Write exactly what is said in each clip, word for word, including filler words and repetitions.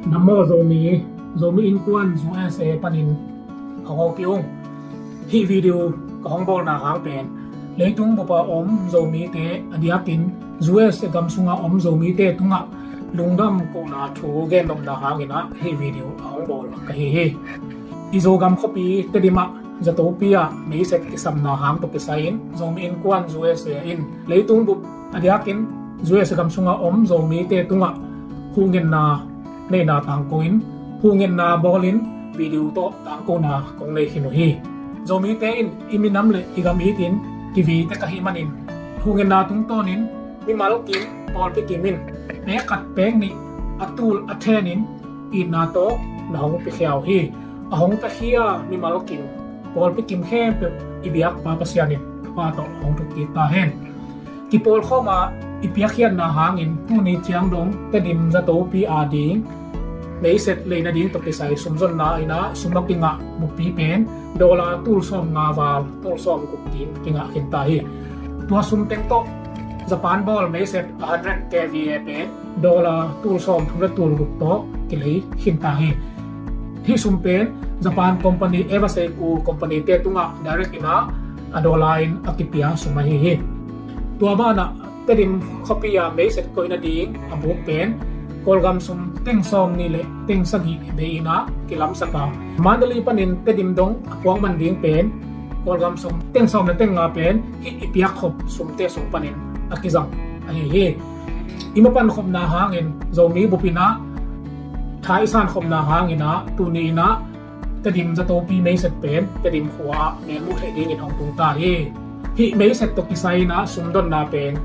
Namo Zomi, Zomi Innkuan U S A panin hong hopih ung. Hih video ka hong bawlna hang pen leitung bupa om Zomite, a diakin U S A gam sunga om Zomite tungah lungdam kohna thu gennopna hangin ah hih video a hong bawl ka hi hi. I Zogam khuapi Tedim ah Zatopi ah meisep kisapna hang tawh kisai-in Zomi Innkuan U S A in leitung bup, a diakin U S A gam sunga om Zomite tungah huhgenna neihna tangko-in, huhgenna bawlin video tawh tangkona kong nei khin uh hi. Zomite in i minam le i gam itin kiviitek ahih manin huhgenna tungtawnin mimal kim, pawlpi kim in pek khat pek nih a tul a thenin itna tawh na hong piakhia uh hi. A hong piakhia mimal kim, pawlpi kim khempeuh i biakpa Pasian in thupha tawh hong thuk kik ta hen. Kipawlkhawm a i piakkhiatna hangin tuni ciang dong Tedim Zatopi ading meisep lei nading tawh kisai sumzonna in ah sum a kingah buppi pen dollar tul sawm nga val tul sawm guk kim kingah khin ta hi. Tua sum teng tawh Japan bawl meisep a hundred K V A pen dollar tul sawm thum le tul guk tawh kilei khin ta hi. Hih sum pen Japan company, Eva Seiko company te tungah direct in ah a dollar in a kipia sum ahi hi. Tua banah Tedim khuapi ah meisep koih nading a buk pen Kawlgam sum teng sawm nih le teng sagih bei in ah kilamsak a, Mandalay panin Tedim dong a kuang man ding pen Kawlgam sum teng sawm le teng nga pen hih i piakkhop sumte sung panin a kizang ahi hi. I mapan khopna hangin Zomi bup in ah tha i san khopna hangin ah tuni in ah Tedim Zatopi meisep pen Tedim khua ah melmuh theih dingin hong tung ta hi. Hih meisep tawh kisai in ah sumdonna pen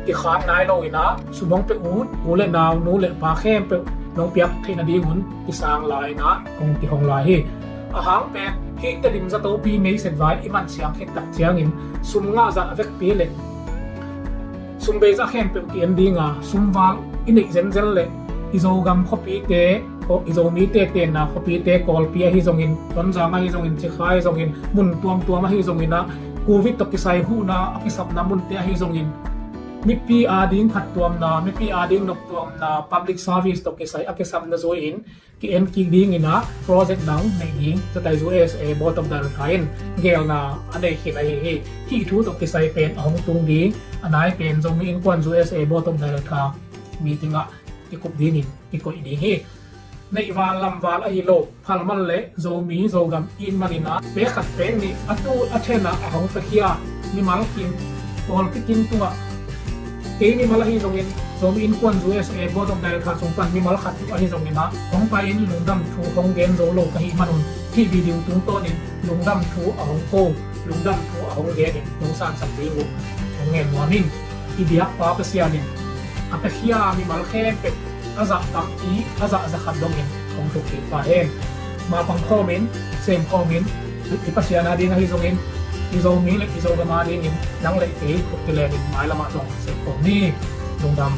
kikhat nai lo in ah sum hong pia ut u le nau, nu le pa khempeuh nong piak theih nadingun kisang lai in ah kong kihong lai hi. A hang pen hih Tedim Zatopi meisep vai i man siang khit tak ciangin sum ngah zah a vekpi le sum bei zah khempeuh ki-en ding a, sum val i neih zenzen le i Zogam khuapite, i Zomite tenna khuapite, Kawlpi ahi zongin, Tonzang ahi zongin, Cikha ahi zongin, mun tuamtuam ahi zongin ah Covid tawh kisai huhna a kisapna munte ahi zongin, mipi ading phattuamna, mipi ading noptuamna, public service tawh kisai a kisapna zui-in ki-en kik dingin ah project dang neih ding Zatai U S A Board of Director in geelna a nei khin ahi hi. Hih thu tawh kisai pen a hong tung ding a nai pen Zomi Innkuan U S A Board of Director meeting ah kikup dingin kikoih ding hi. Neih val lam val ahi lo, phal man le Zomi Zogam it man in ah pek khat pek nih a tul a then ah a hong piakhia mimal kim, pawlpi kim tungah kei mimal ahi zongin, Zomi Innkuan U S A Board of Director sung pan mimal khat ahi zongin ah hong pai-in lungdam thu hong gen zo lo ka hih manun hih video tungtawnin lungdam thu a hong ko, lungdam thu a hong genin nong sansak ding uh hong ngen nuam ing. I biakpa Pasian in a piakhia mimal khempeuh a zah tampi, a zah za khat dongin hong thuk kik ta hen. Mapang khawmin, sem khawmin, i Pasian ading ahi zongin, i Zomi le i Zogam adingin nang le kei khut kilenin mailam ah zong sem khawm ni. Lungdam.